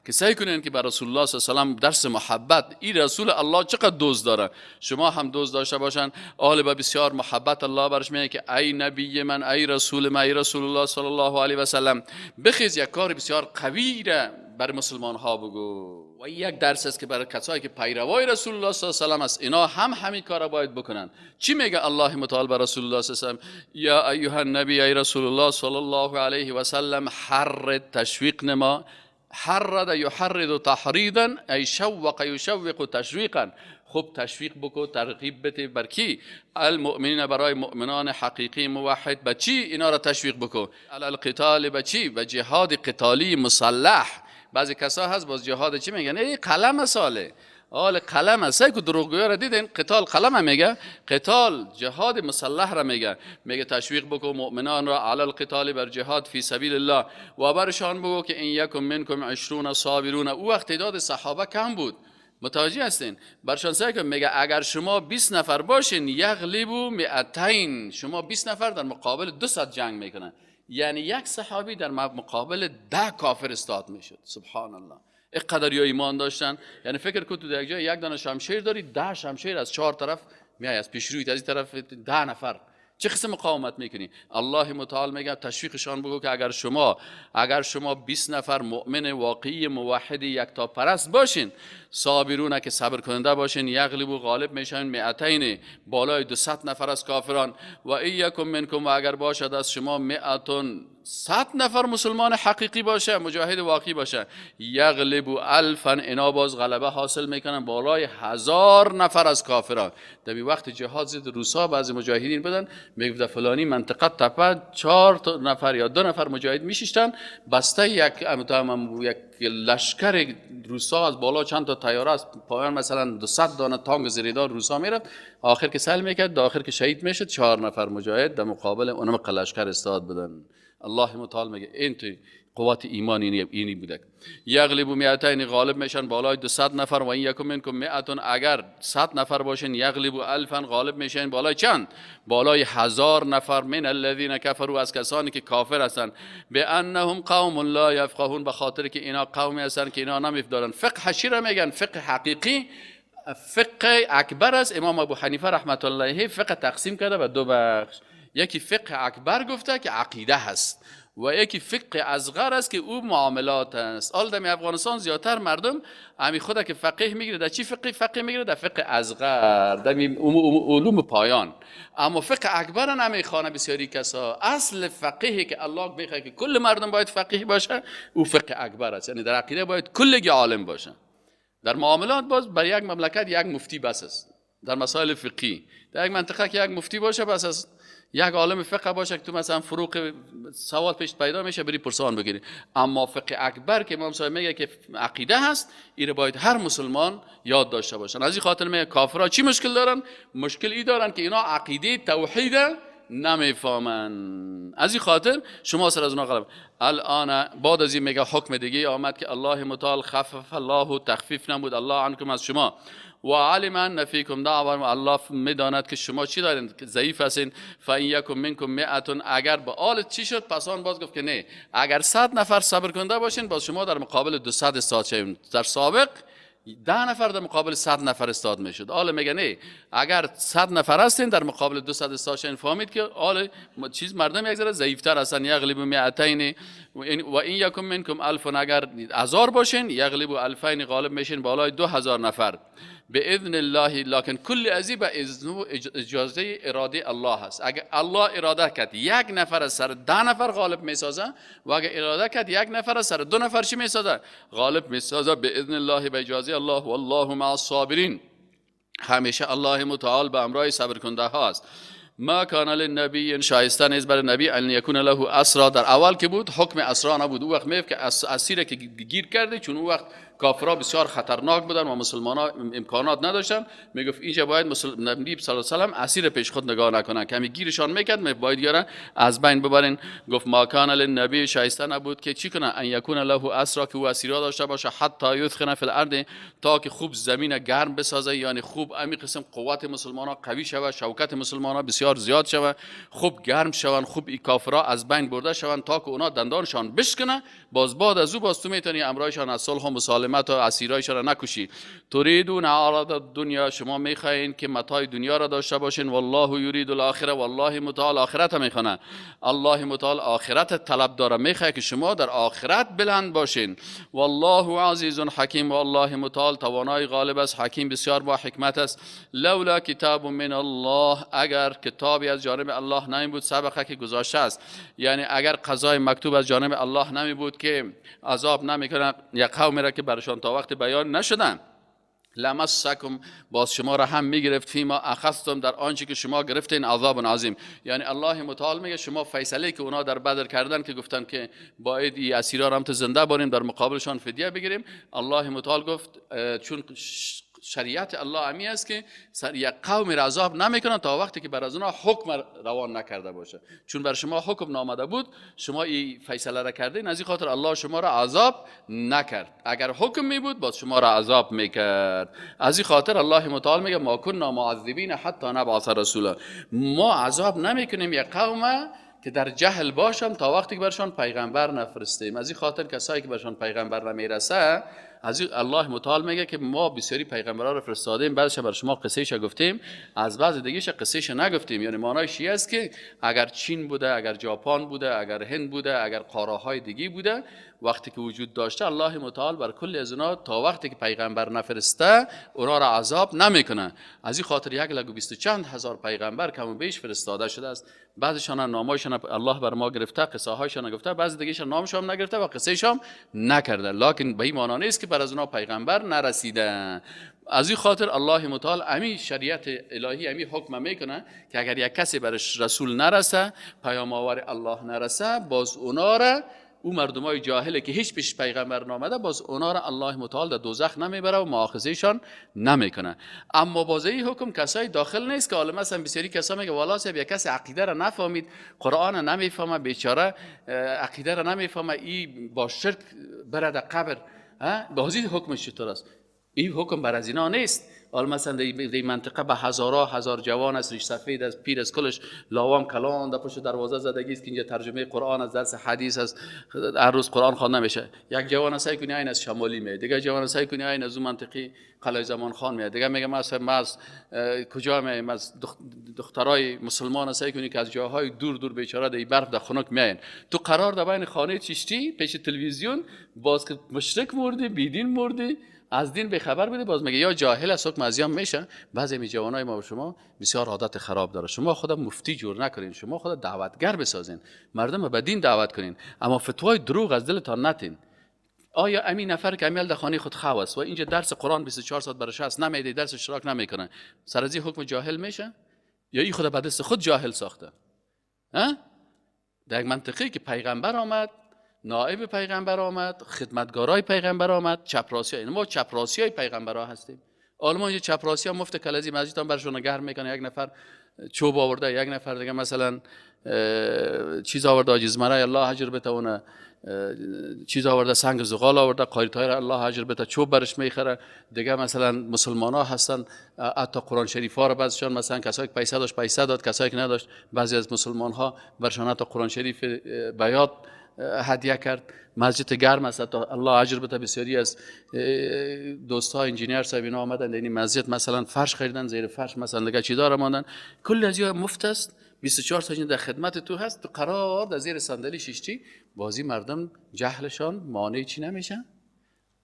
که سعی کنین که بر رسول الله صلی الله علیه و سلم درس محبت، این رسول الله چقدر دوست داره، شما هم دوست داشته باشن. آل با بسیار محبت الله برش میگه که ای نبی من، ای رسول من، ای رسول الله صلی الله علیه و سلم، بخیز یک کار بسیار قوی را بر مسلمان ها بگو. و یک درس است که برای کسایی که پیروای رسول الله صلی الله علیه و سلم است، اینا هم همین کارا باید بکنن. چی میگه الله متعال بر رسول الله صلی الله علیه و سلم؟ یا ایها النبی، ای رسول الله صلی الله علیه و سلم، حر تشویق نما، حرد یحرد تحریدا، ای شوق یشوق تشویقا، خوب تشویق بکو، ترغیب بده بر کی؟ المؤمنین، برای مؤمنان حقیقی موحد. به چی اینا را تشویق بکو؟ علی القتال، به چی؟ به جهاد قتالی مسلح. بعضی کسا هست باز جهاد چی میگن؟ ای قلم ساله، آل قلم است. که دروغگویا را دیدین قتال قلم میگه، قتال جهاد مسلح را میگه. میگه تشویق بکو مؤمنان را علی القتال، بر جهاد فی سبیل الله، و برشان بگو که این یکم منکم 20 صابرون. او وقت تعداد صحابه کم بود، متوجه هستین؟ برشان سعی کن، میگه اگر شما 20 نفر باشین یغلبوا 200، شما 20 نفر در مقابل 200 جنگ میکنن، یعنی یک صحابی در مقابل 10 کافر استاد میشد. سبحان الله، اینقدر یا ایمان داشتن. یعنی فکر کن تو در یک جای یک دانه شمشیر داری، 10 شمشیر از 4 طرف میای، از پیش روی از این طرف 10 نفر، چه قسم مقاومت میکنی؟ الله متعال میگه تشویقشان بگو که اگر شما 20 نفر مؤمن واقعی موحد یکتا پرست باشین، صابرون که صبر کننده باشین، یغلبو غالب میشن 200، بالای 200 نفر از کافران. و ای یکم منکم، و اگر باشد از شما 100 نفر مسلمان حقیقی باشه، مجاهد واقعی باشه، یغلبو 1000، اینا باز غلبه حاصل میکنن بالای 1000 نفر از کافران. در وقت جهاد ضد روسا بعضی مجاهدین بودن، میگفت فلانی منطقه تپه 4 نفر یا 2 نفر مجاهد میشیشتن، بسته یک لشکر روسا از بالا چند تا تیاره از پایان مثلا 200 دانه تانک زیردار روسا میرفت، آخر که سل میکرد، آخر که شهید میشد 4 نفر مجاهد در مقابل اونم لشکر استاد بودن. الله متعال میگه این توی قوت ایمان اینی بوده. یغلبو 200، غالب میشن بالای 200 نفر. و این یکم منکم 100، اگر 100 نفر باشن یغلبو 1000، غالب میشن بالای چند؟ بالای 1000 نفر. من الذین کفروا، از کسانی که کافر هستند. بانهم قوم لا یفقهون، به خاطر که اینا قومی هستند که اینا نمیفهمن. فقه چی را میگن؟ فقه حقیقی، فقه اکبر است. امام ابو حنیفه رحمت الله علیه فقه تقسیم کرده به 2 بخش. یکی فقه اکبر گفته که عقیده هست، و یکی فقه اصغر است که او معاملات است. حال در افغانستان زیادتر مردم همی خود که فقیه میگیره در چی فقه میگیره؟ در فقه اصغر، در علوم پایان. اما فقه اکبر نمیخوانه بسیاری کسا. اصل فقیه که الله میخواد که کل مردم باید فقیه باشه، او فقه اکبر است. یعنی در عقیده باید کلگی عالم باشه. در معاملات باز بر یک مملکت یک مفتی بس است. در مسائل فقهی در یک منطقه که یک مفتی باشه بس است، یک عالم فقه باشه که تو مثلا فروق سوال پیش پیدا میشه بری پرسان بگیری. اما فقه اکبر که امام صاحب میگه که عقیده هست، این باید هر مسلمان یاد داشته باشن. از این خاطر میگه کافرها چی مشکل دارن؟ مشکل ای دارن که اینا عقیده توحید نمیفهمن. از این خاطر شما سر از اونا غلب. الان بعد از این میگه حکم دیگه آمد که الله متعال خفف الله، تخفیف نمود الله عنکم از شما، و علم ان فیکم ضعفا، و الله میداند که شما چی دارین، که ضعیف هستین. فان یکم منکم مئة، اگر به آل چی شد؟ پس آن باز گفت که نه، اگر 100 نفر صبر کننده باشین باز شما در مقابل 200 استاد شوین. در سابق 10 نفر در مقابل 100 نفر استاد میشد. آل میگه نه، اگر 100 نفر هستین در مقابل 200 استاد شین. فهمید که آل چیز مردم یک ذره ضعیفتر هستن. یغلب 200 و این یکم منکم الف، اگر 1000 باشین یغلب 2000، غالب میشین بالای 2000 نفر باذن الله. لکن کل ازی به اذن و اجازه اراده الله هست. اگر الله اراده کرد یک نفر از سر 10 نفر غالب میسازه، و اگر اراده کرد یک نفر از سر 2 نفر چی میسازه؟ غالب میسازه باذن الله، به اجازه الله. والله مع الصابرین، همیشه الله متعال به امرای صبر کننده هاست. ما کان للنبی، شایسته نیست برای نبی ان یکون له اسرا. در اول که بود حکم اسرا نبود، او وقت میگفت که اسیر که گیر کرده، چون او وقت کافرها بسیار خطرناک بودن و مسلمان‌ها امکانات نداشتن، میگفت اینجا باید نبی صلی الله علیه و سلم اسیر پیش خود نگاه نکنن، کمی گیرشان میکرد، می باید یارن از بین ببرین. گفت ما کان للنبی، شایسته نبود که چی کنه؟ ان یکون له اسرا، که او اسیرا داشته باشه، حتی یثخن فی الارض، تا که خوب زمین گرم بسازه، یعنی خوب امی قسم قوت مسلمان‌ها قوی شوه، شوکت مسلمان‌ها بسیار زیاد شوه، خوب گرم شوند، خوب ای کافرها از بین برده شوند، تا که اونا دندانشان بشکنه. باز بعد از او باز تو میتونی امرایشان از صلح و مسالمت و اسیرایشان را نکشی. تريدون عرض الدنیا، شما میخواین که متاع دنیا را داشته باشین. والله یرید الاخره، والله متعال آخرت میخوانه. الله متعال آخرت طلب داره، میخواد که شما در آخرت بلند باشین. والله عزیز حکیم، والله متعال توانای غالب است، حکیم بسیار با حکمت است. لولا کتاب من الله، اگر کتابی از جانب الله نمی بود، سبقه که گذاشته است، یعنی اگر قضای مکتوب از جانب الله نمی بود که عذاب نمیکنه یک قومی را که برشان تا وقت بیان نشدن، لمسکم، باز شما را هم میگرفت، فیما اخذتم، در آنچه که شما گرفتین، عذاب عظیم. یعنی الله متعال میگه شما فیصله که اونا در بدر کردن که گفتن که باید این اسیرا را هم تو زنده باریم در مقابلشان فدیه بگیریم، الله متعال گفت چون شریعت الله امی است که سر یک قوم را عذاب نمیکنن تا وقتی که بر از اونا حکم روان نکرده باشه. چون بر شما حکم نامده بود، شما این فیصله را کردین، از این خاطر الله شما را عذاب نکرد. اگر حکم می بود باز شما را عذاب میکرد. از این خاطر الله متعال میگه ما کنا معذبین حتی نبعث رسولا، ما عذاب نمیکنیم یک قوم که در جهل باشن تا وقتی که برشان پیغمبر نفرستیم. از این خاطر کسایی که برشان پیغمبر نمیرسه، از الله متعال میگه که ما بسیاری پیغمبران رو فرستادیم، بعضش بر شما قصه‌اش گفتیم، از بعض دیگه‌ش قصه‌اش نگفتیم. یعنی معنایش این است که اگر چین بوده، اگر ژاپن بوده، اگر هند بوده، اگر قاره‌های دیگه بوده، وقتی که وجود داشته الله متعال بر کل از اونا تا وقتی که پیغمبر نفرسته اونا را عذاب نمیکنه. از این خاطر 1,20 چند هزار پیغمبر کم و بیش فرستاده شده است. بعضیشان نامایشان الله بر ما گرفته، قصه هایشان گفته، بعضی دیگه‌شان نامشان هم نگرفته و قصه‌ش هم نکرده، لکن به این معنا نیست که بر از اونا پیغمبر نرسیده. از این خاطر الله متعال امی شریعت الهی امی حکم میکنه که اگر یک کسی برش رسول نرسه، پیام آور الله نرسه، باز اونا را، او مردمای جاهله که هیچ پیش پیغمبر نامده، باز اونا را الله متعال در دوزخ نمیبره و مؤاخذهشان نمیکنه. اما باز این حکم کسای داخل نیست که حالا مثلا بسیاری کسا میگه والا صاحب یک کسی عقیده را نفهمید، قرآن نمیفهمه، بیچاره عقیده را نمیفهمه، این با شرک بره در قبر، باز این حکمش چطور است؟ این حکم بر از اینا نیست. حالا مثلا در منطقه به هزارها هزار جوان است، ریش سفید است، پیر است، کلش لاوام کلان در پشت دروازه زدگی است که اینجا ترجمه قرآن است، درس حدیث است، هر روز قرآن خوانده میشه. یک جوان سعی کنی این از شمالی میاد، دیگه جوان سعی کنی این از اون منطقه قلعه زمان خان میاد، دیگه میگه ما از کجا میایم، از دخترای مسلمان سعی کنی که از جاهای دور دور بیچاره در برف در خنک میاین. تو قرار در بین خانه چشتی پیش تلویزیون باز که مشرک مردی، بیدین مردی، از دین به خبر بده، باز میگه یا جاهل است حکم از میشه. بعضی می جوانای ما و شما بسیار عادت خراب داره. شما خود مفتی جور نکنین، شما خود دعوتگر بسازین، مردم به دین دعوت کنین، اما فتوای دروغ از دلتان نتین. آیا امین نفر که امیل در خانه خود خو است و اینجا درس قرآن 24 ساعت برش است نمیده، درس اشتراک نمیکنه، سر از حکم جاهل میشه؟ یا این خود به دست خود جاهل ساخته؟ ها؟ در منطقی که پیغمبر آمد، نائب پیغمبر آمد، خدمتگارای پیغمبر آمد، چپراسی، ما چپراسی های پیغمبرها هستیم. آلمان یه چپراسی ها مفت کلزی مسجد هم برشون گرم میکنه، یک نفر چوب آورده، یک نفر دیگه مثلا چیز آورده، عاجز مرای الله اجر بتونه چیز آورده، سنگ زغال آورده، قاری طاهر الله اجر بته چوب برش میخره. دیگه مثلا مسلمان ها هستن حتی قرآن شریف ها رو بعضیشان مثلا کسایی که پیسه داشت پیسه داد، کسایی که نداشت بعضی از مسلمان ها برشان حتی قرآن شریف بیاد هدیه کرد. مسجد گرم است، تا الله اجر بده. بسیاری از دوست‌ها انجینیر صاحب اینا آمدن در این مسجد مثلا فرش خریدن، زیر فرش مثلا دیگه چی داره ماندن، کل از اینا مفت است، 24 ساعت در خدمت تو هست، تو قرار در زیر صندلی شیشتی. بازی مردم جهلشان مانع چی نمیشه؟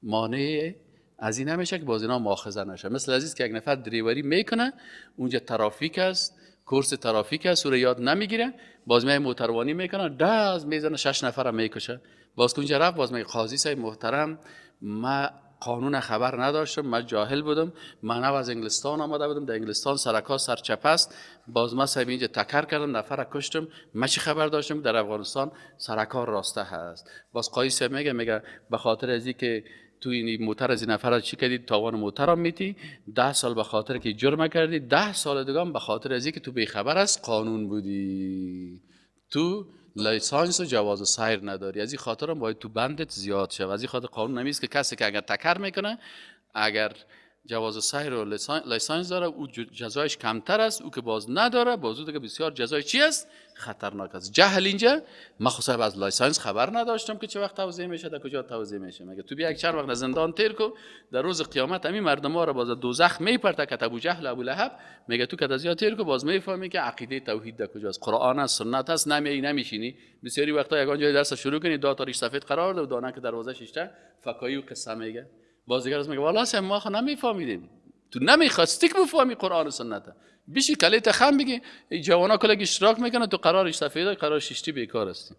مانع از این نمیشه که باز اینا مؤاخذه نشه. مثل عزیز که یک نفر دریوری میکنه، اونجا ترافیک است، کورس ترافیک است، او رو یاد نمیگیره، باز می موتروانی میکنه، دز میزنه، 6 نفر میکشه. باز که اونجا رفت باز میگه قاضی صاحب محترم، ما قانون خبر نداشتم، من جاهل بودم، من از انگلستان آمده بودم، در انگلستان سرکا سرچپ است، باز من صاحب اینجا تکر کردم، نفر کشتم، من چی خبر داشتم در افغانستان سرکا راسته هست. باز قاضی صاحب میگه به خاطر از اینکه تو این موتر از این نفر چی کردی، تاوان موتر هم میتی، 10 سال به خاطر که جرم کردی، 10 سال دیگه هم به خاطر از اینکه تو بیخبر از قانون بودی، تو license و جواز سیر نداری، از این خاطر هم باید تو بندت زیاد شه. از این خاطر قانون نمیست که کسی که اگر تکر میکنه، اگر جواز سیر و license داره، او جزایش کمتر است، او که باز نداره، باز او دیگه بسیار جزای چی است؟ خطرناک است. جهل اینجا من خود صاحب از license خبر نداشتم که چه وقت توزیع میشه، در کجا توزیع میشه. مگه تو بیا یک چند وقت زندان تیر کو، در روز قیامت همین مردم ها رو باز دوزخ میپرته که ابو جهل ابو لهب، میگه تو که از یاد تیر کو، باز میفهمی که عقیده توحید در کجاست، قرآن است، سنت است، نمیای نمیشینی. بسیاری وقتا یگان جای درس شروع کنی، دو تا ریش سفید قرار ده و دانه که دروازه شیشته فکایی و قصه میگه. باز دیگر از میگه والا سه ما خو نمیفهمیدیم، تو نمیخواستی که بفهمی قرآن و سنت، بیشی کلیت خم بگی جوانا کلگی اشتراک میکنه، تو قرار سفید قرار شیشتی بیکار هستی.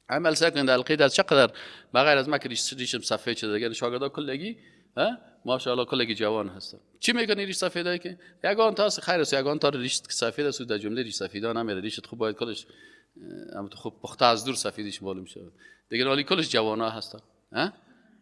عمل سعی کنید القید از چقدر بغیر از ما که ریشم سفید شده دیگه، شاگردا کلگی ها ماشاءالله کلگی جوان هستن. چی میکنی ریش سفیدایی که یگان تا خیر است، یگان تا ریش سفید است، در جمله ریش سفیدا نمیره، ریشت خوب باید کلش اما تو خوب پخته از دور سفیدش معلوم شه دیگه، ولی کلش جوانا هستن. ها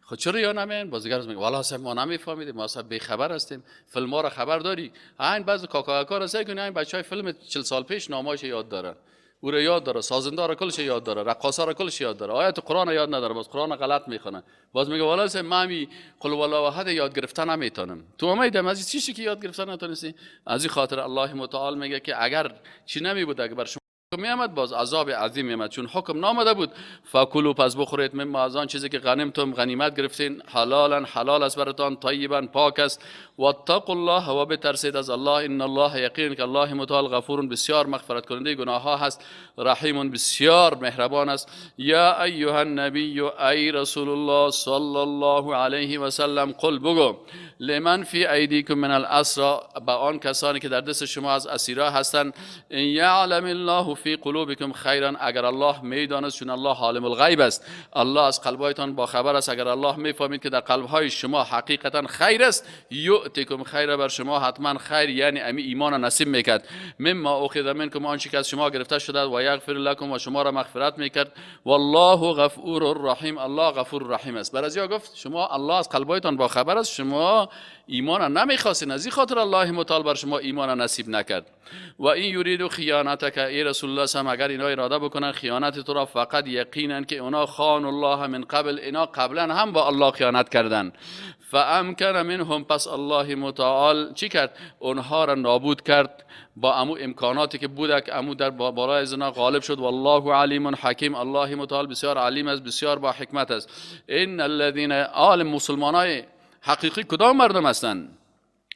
خب چرا یا نمین؟ بازیگر میگه والا اصلا ما نمیفهمیدیم، ما اصلا بی خبر هستیم، فیلم ها رو خبر داری؟ این بعض کاکاکا رو سعی کنی، این بچهای فیلم 40 سال پیش ناماش یاد دارن، او رو یاد داره، سازنده رو کلش یاد داره، رقاصا رو کلش یاد داره، آیات قرآن یاد نداره، باز قرآن غلط میخونه، باز میگه والا اصلا ما می قل والله احد یاد گرفتن نمیتونم. تو امیدم از چیزی که یاد گرفتن نتونستی. از این خاطر الله متعال میگه که اگر چی نمی بود، اگر بر شما میامد باز عذاب عظیم میامد، چون حکم نامده بود. فکلوا پس بخورید مما از آن چیزی که غنیمتم غنیمت گرفتین، حلالا حلال است براتان، طیبا پاک است، واتقوا الله و بترسید از الله، ان الله یقین که الله متعال غفور بسیار مغفرت کننده گناه ها هست، رحیم بسیار مهربان است. یا ایها النبی ای رسول الله صلی الله علیه و سلم، قل بگو لمن فی ایدیکم من الاسرى، به آن کسانی که در دست شما از اسیرا هستند، ان یعلم الله فی قلوبکم خیرا، اگر الله میدانست، چون الله عالم الغیب است، الله از قلبهایتان با خبر است، اگر الله میفهمید که در قلبهای شما حقیقتا خیر است، یؤتکم خیر، بر شما حتما خیر یعنی امی ایمان نصیب میکرد، مما اخذ منکم آنچه که از شما گرفته شده، و یغفر لکم و شما را مغفرت میکرد، والله غفور رحیم، الله غفور رحیم است. برازیا گفت شما الله از قلبهایتان با خبر است، شما ایمان نمیخواستین، از این خاطر الله متعال بر شما ایمان نصیب نکرد. و این یرید خیانتک، ای رسول الله صلی اگر اینا اراده بکنن خیانت تو را، فقط یقینا که اونا خان الله من قبل، اینا قبلا هم با الله خیانت کردن. فامکن منهم، پس الله متعال چی کرد؟ اونها را نابود کرد با امو امکاناتی که بوده که امو در بالای زنا غالب شد. والله علیم حکیم، الله متعال بسیار علیم است، بسیار با حکمت است. ان الذين آل مسلمانای حقیقی کدام مردم هستند؟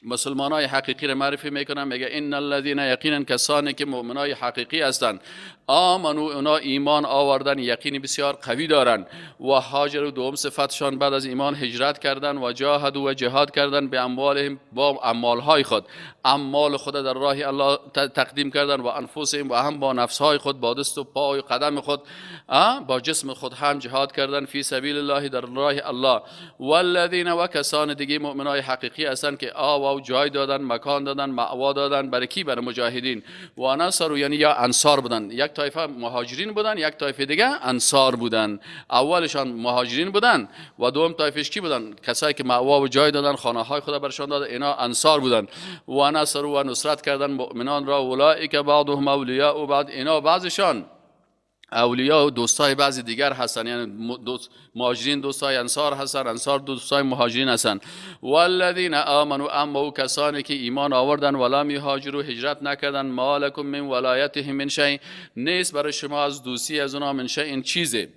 مسلمان های حقیقی را معرفی میکنن، میگه ان الذين یقینا کسانی که مؤمنای حقیقی هستند، آمنو اونا ایمان آوردن، یقین بسیار قوی دارن، و هاجروا دوم صفتشان بعد از ایمان هجرت کردن، و جاهدوا و جهاد کردن، به اموالهم با اموالهای خود، اموال خود در راه الله تقدیم کردن، و انفسهم و هم با نفسهای خود، با دست و پای و قدم خود، با جسم خود هم جهاد کردن، فی سبیل الله در راه الله. والذین و کسان دیگه مؤمنای حقیقی هستند که آوا و جای دادن، مکان دادن، مأوا دادن، برای کی؟ برای مجاهدین. و نصروا یعنی یا انصار بودن، یک طایفه مهاجرین بودن، یک طایفه دیگه انصار بودن. اولشان مهاجرین بودن و دوم طایفش کی بودن؟ کسایی که مأوا و جای دادن، خانه های خود برشان دادن، اینا انصار بودن. و نصروا و نصرت کردن مؤمنان را. اولئک بعضهم اولیاء بعض، اینا بعضشان اولیا و دوستای بعضی دیگر هستن، یعنی دوست مهاجرین دوستای انصار هستن، انصار دوستای مهاجرین هستن. والذین آمنوا، اما او کسانی که ایمان آوردن، ولم یهاجروا هجرت نکردن، ما لکم من ولایتهم من شیء، نیست برای شما از دوستی از اونا من شیء چیزی،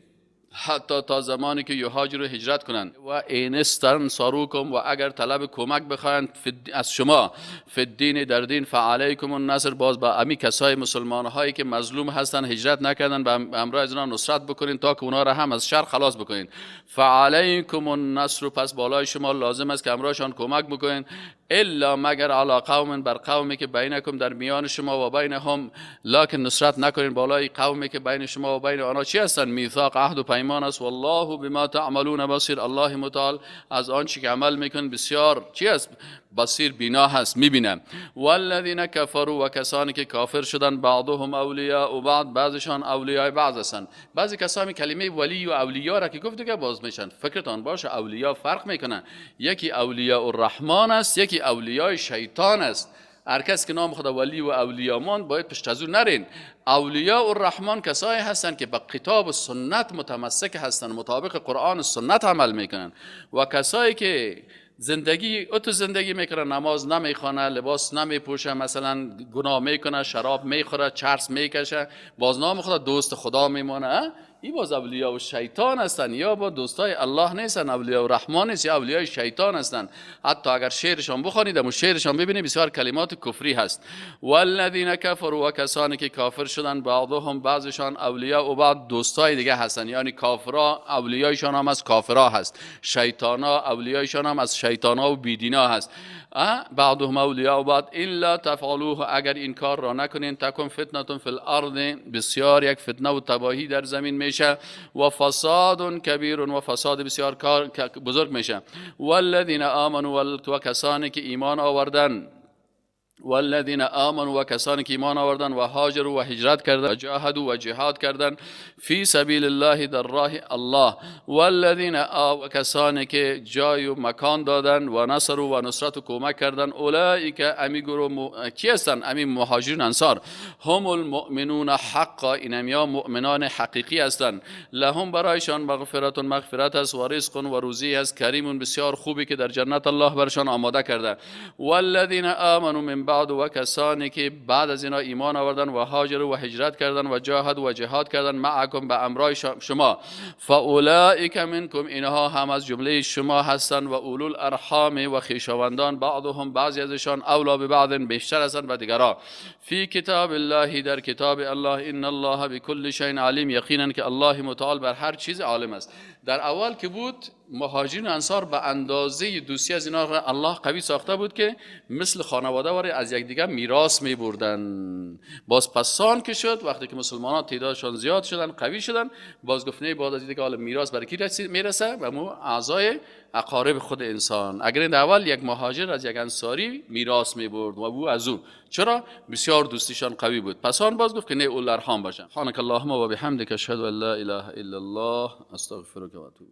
حتی تا زمانی که یهاجروا هجرت کنند. و این استنصروکم، و اگر طلب کمک بخواهند از شما، فی الدین در دین، فعلیکم النصر، باز با امی کسای مسلمان هایی که مظلوم هستند هجرت نکردن، به همراه از اونا نصرت بکنین تا که اونا را هم از شر خلاص بکنین. فعلیکم النصر، پس بالای شما لازم است که همراهشان کمک بکنین. الا مگر علی قوم، بر قومی که بینکم در میان شما و بینهم، لکن نصرت نکنین بالای قومی که بین شما و بین آنها چی هستند؟ میثاق، عهد و پیمان است. والله بما تعملون بصیر، الله متعال از آنچه که عمل میکنن بسیار چی است؟ بصیر، بینا هست، میبینه. والذین کفروا، و کسانی که کافر شدن، بعضهم اولیاء و بعض، بعضشان اولیاء بعض هستند. بعضی کسانی کلمه ولی و اولیا را که گفت دیگه باز میشن. فکرتان باشه اولیا فرق میکنه، یکی اولیاء الرحمن است، یکی اولیاء شیطان است. هر کس که نام خدا ولی و اولیا مان باید پشت از او نرین. اولیاء الرحمن کسایی هستند که به کتاب و سنت متمسک هستند، مطابق قرآن و سنت عمل میکنن. و کسایی که زندگی اتو زندگی میکنه، نماز نمیخوانه، لباس نمیپوشه، مثلا گناه میکنه، شراب میخوره، چرس میکشه، باز نام خدا دوست خدا میمانه، این باز اولیاء و شیطان هستن، یا با دوستای الله نیستن، اولیاء و رحمان نیست، یا اولیاء شیطان هستن. حتی اگر شعرشان بخوانید و شعرشان ببینید بسیار کلمات کفری هست. والذین کفروا، و کسانی که کافر شدن، بعضهم بعضشان اولیاء و بعض دوستای دیگه هستن، یعنی کافرا اولیایشان هم از کافرا هست، شیطانا اولیایشان هم از شیطانا و بیدینا هست. بعضهم اولیاء بعض الا تفعلوه، اگر این کار را نکنین، تکن فتنه فی الارض، بسیار یک فتنه و تباهی در زمین میشه، و فساد کبیر، و فساد بسیار کار بزرگ میشه. والذین آمنوا، و کسانی که ایمان آوردن، والذین آمنوا، و کسانی که ایمان آوردن، و هاجروا و هجرت کردن، و جاهدوا و جهاد کردن، فی سبیل الله در راه الله. والذین و کسانی که جای و مکان دادن، و نصروا و نصرت و کمک کردن، اولئک امی گروه کی هستن؟ امی مهاجرین انصار، هم المؤمنون حقا، اینمیا مؤمنان حقیقی هستند. لهم برایشان مغفرت مغفرت است، و رزق و روزی است، کریم بسیار خوبی که در جنت الله برشان آماده کرده. والذین آمنوا من بعد، و کسانی که بعد از اینا ایمان آوردن، و هاجروا و هجرت کردن، و جاهدوا و جهاد کردن، معکم به امرای شما، فاولئک منکم، اینها هم از جمله شما هستند. و اولو الارحام، و خویشاوندان، بعضهم بعضی ازشان، اولا به بعض بیشتر هستند و دیگران. فی کتاب الله، در کتاب الله، ان الله بكل شیء علیم، یقینا که الله متعال بر هر چیز عالم است. در اول که بود مهاجرین و انصار به اندازه دوستی از اینا الله قوی ساخته بود که مثل خانواده واری از یکدیگر میراث می بردن. باز پسان که شد، وقتی که مسلمانان تعدادشان زیاد شدن، قوی شدن، باز گفت نه، بعد از دیگه حالا میراث برای کی میرسه؟ و مو اعضای اقارب خود انسان. اگر این اول یک مهاجر از یک انصاری میراث می برد و او از او، چرا؟ بسیار دوستیشان قوی بود. پسان باز گفت که نه، اولرحام باشن. سبحانك اللهم و بحمدک، اشهد ان لا اله الا الله، استغفرک و اتوب الیک.